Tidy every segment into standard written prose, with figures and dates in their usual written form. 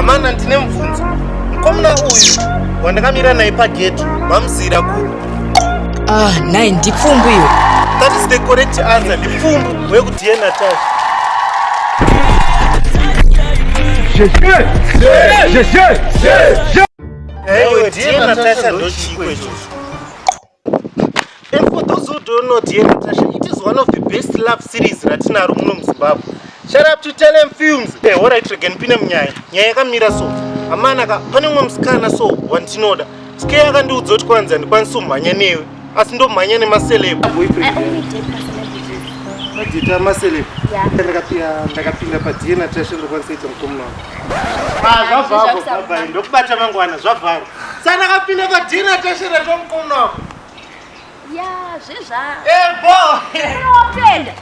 Amana, ndine mubvunzo. Mukomana uyu wandakamira naye pageto mamuzira kupi? Ah, nai ndipfumbu iwe. That is the correct answer. Ndipfumbu wekuDear Natasha. Aiwe, Dear Natasha ndochiko ichocho. And for those who don't know Dear Natasha, it is one of the best love series ratinaro muno muZimbabwe. Shout out to Telem Films. Hey, alright, rega ndipinde munyaya. Nyaya yakamira so. Amana ka, pane mumwe musikana so wandinoda. Sike akandiudza kuti kwanzi handikwanisi kumhanya newe, asi ndomhanya nemaceleb. I only date my celebrities. Madhita maceleb. Yeah. Ndakapinda paDear Natasha, ndokwanisa kuita mukomana wako. Ah, zvavharwa, bye bye. Ndokubata mangwana, zvavharwa. Saka ndakapinda paDear Natasha, ndatova mukomana wako. Yeah, zvezva. Eh, bo. Unopenda.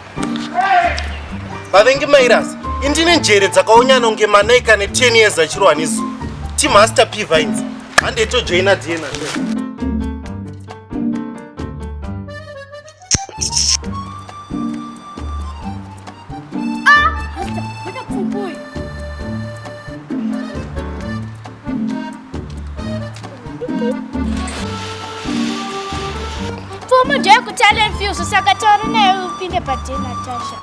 Vavengi mairasa, indine njere dzakaonyana kunge manaika ne10 years achirwa nezuva. Team Master P Vines, handetojoina Dear Natasha. Hasta, wena pfumbu uyu. Pfumbu ndeyekuTalent Films, saka taura naye upinde paDear Natasha.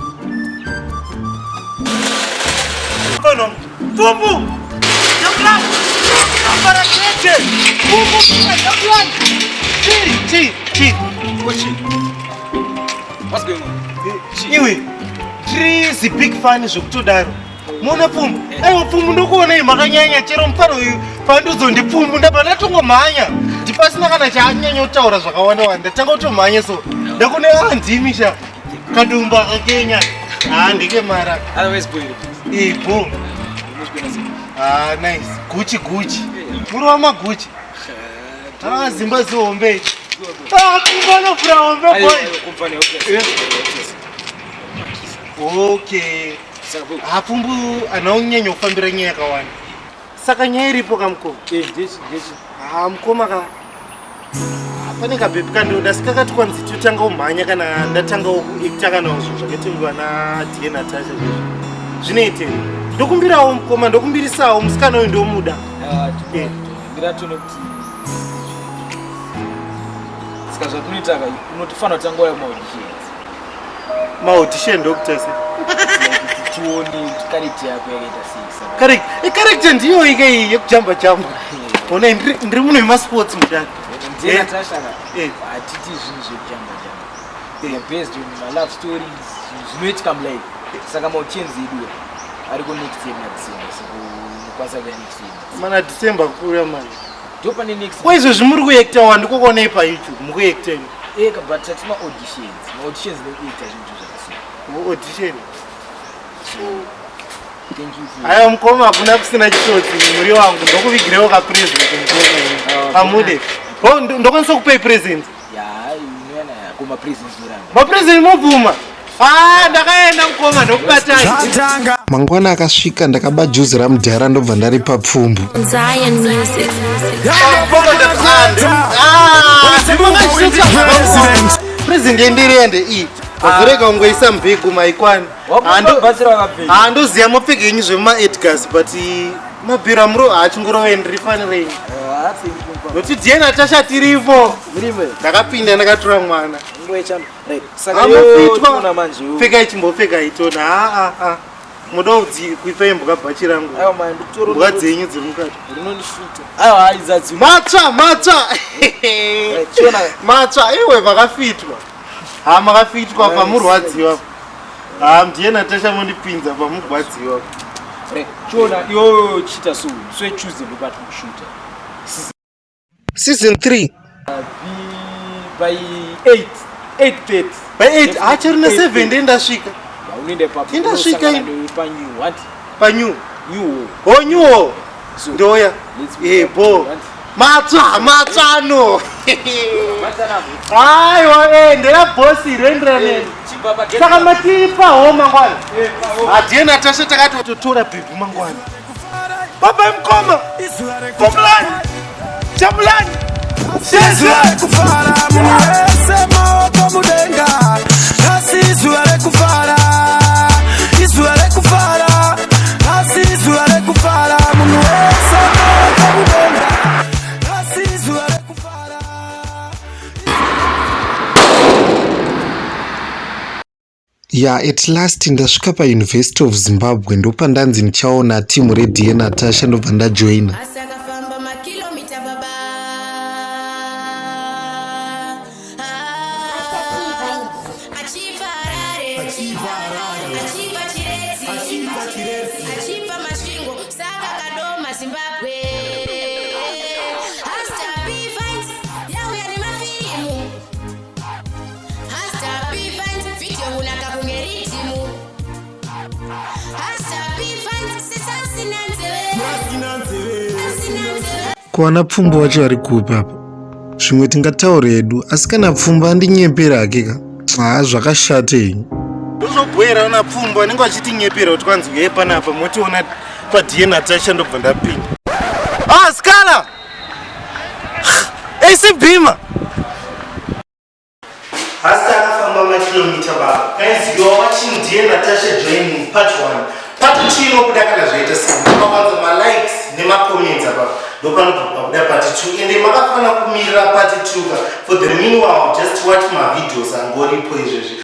Kono pfumbu Jabulani Parakete pfumbu Jabulani chi chi chi Ochi. What's going on? Iwe, tiri zibig fan zvekutodaro. Muona pfumbu? Aiwa pfumbu, ndokuonai makanyanya. Chero mufano uyu pandizondi pfumbu, ndabva ndatongomhanya ndipasina kana chaanyanya kutaura zvakawanda wanda. Ndatanga kutomhanya, so ndakune a ndimi sha kadumba kakenya. Ha, ndeke mara. Otherwise, boy, please. Ibo. Ah, nice. Gucci, Gucci, muri wamaGucci. Ah, zimba zihombe. Ah, pfumbu anovhura hombe, boy. Okay, hapfumbu anaonyanya kufambira nyaya yakawanda, saka nyaya iripo kamukoma. Ha, mukoma ka, pane kabhebhi kandoda, sika kati kwanzi totanga kumhanya kana ndatanga kuacta kana zvinhu zvakaitengiwa naDear Natasha zvezvo zvinoitei. Ndokumbirawo mukoma, ndokumbirisawo musikana uyu, ndomuda. Ndiratoone kuti saka zvatinoita ka, unotofanira kutanga waya maauditions. Maaudition ndokuita se? Kuti tione kuti character yako yakaita sei, saka Character ndiyo ike iyi yekujamba jamba. Ona, ndiri muno wemasports mudani. Ndiye Natasha ka, hatiti zvinhu zvekujamba jamba. Based on malove stories, zvinhu zvinoitika mulife. Saka maauditions edu ariko next year muna December, saka unokwanisa kuya next year. Mana December kuuya manje. Ndo pane next. Ko izvozvi muri kuacta, wandikokuonei paYouTube mukuacta imi? Eka, but tati maauditions, maauditions nekuita zvinhu zvakasiyana. Audition. Thank you for Aiwa mukoma, hakuna kusina chitotsi. Muri wangu, ndokuvigirewo kapresent mukoma. Pamude o ndokwanisa kupei present. Ya, inoyana yako mapresents noramba. Mapresent mobvuma? Ah, ndakaenda mukoma, ndokubatai. Zvatanga. Mangwana akasvika, ndakaba juzi ramudhara, ndobva ndaripa pfumbu. Zion Music. President. Present yendirende iyi, wazorega kungoisa mbegu maikwani. Wakubatsira wakapfeka. Handoziva mapfeka enyu zvemaEdgars, but mabhiro amuro haachingorova, ndiri fanirei nokuti Dear Natasha tiripo. Ndakapinda, ndakatora mwana. Saka Amafitwa. yotiona manje yo. Pfeka, ichimbopfeka itona. Aa, muda kuipa imbwa bhachi rangu? Aiwa mani, ndikutora. Mbwa dzenyu dziri mukati. Rinondifita. Aiwa, haidza. Matsva, matsva. Chiona. Matsva iwe, makafitwa. Ha, makafitwa, pamurwadziwa. Ha, ndiye Natasha, mondipinza pamugwadziwa. Chiona iyoyo, chiita so so Tuesday ndopati kushuta. Season 3. By 8, 8:30. By 8 achiri ne7 ndendasvika. Unoenda ipapo. Indasvika. Panew what? Panew. New. O, new ndoya. Let's go. Ebo matsva, matsvano. Aiwa, ndera bosi roenderana neni. Saka matipawo mangwana hadiye Natasha, takatotora bhebhi mangwana. Babai mukoma, Pumulani, Jabulani. Izuva rekufara, munhu wese maoko mudenga. Nhasi izuva rekufara, izuva rekufara. Nhasi izuva rekufara, munhu wese. Ya, at last ndasvika paUniversity of Zimbabwe. Ndopandanzi ndichaona timu reDear Natasha, ndobva ndajoina. Asi akafamba makilomita baba, achibva Harare, achibva Chiredzi, achibva Masvingo, saka Kadoma, Zimbabwe. Hasta P Vines yauya nemafirimu. Hasta P Vines video kunaka kunge riddim. Hasta P Vines sisasina nzeve, asina nzeve. Kuwana Pfumbu wacho ari kupi apa? Zvimwe tingataura hedu, asi kana Pfumbu andinyepera hake ka, haa, zvakashata henyu. Ndozobhoera na Pfumbu anenge achitinyepera kuti kwanzi uye panapa motiona paDear Natasha, ndobva ndapinda. Ah, Scala acbima. Hasta akafamba makilomita baba. Guys, you are watching Dear Natasha Joining part 1. Part 2 inobuda kana zvaita sei? Makawanza malikes nemacomments apa, ndopanobva pabuda part 2. Ende makafanira kumirira part 2 ka. For the meanwhile, just watch mavideos angoripo izvezvi.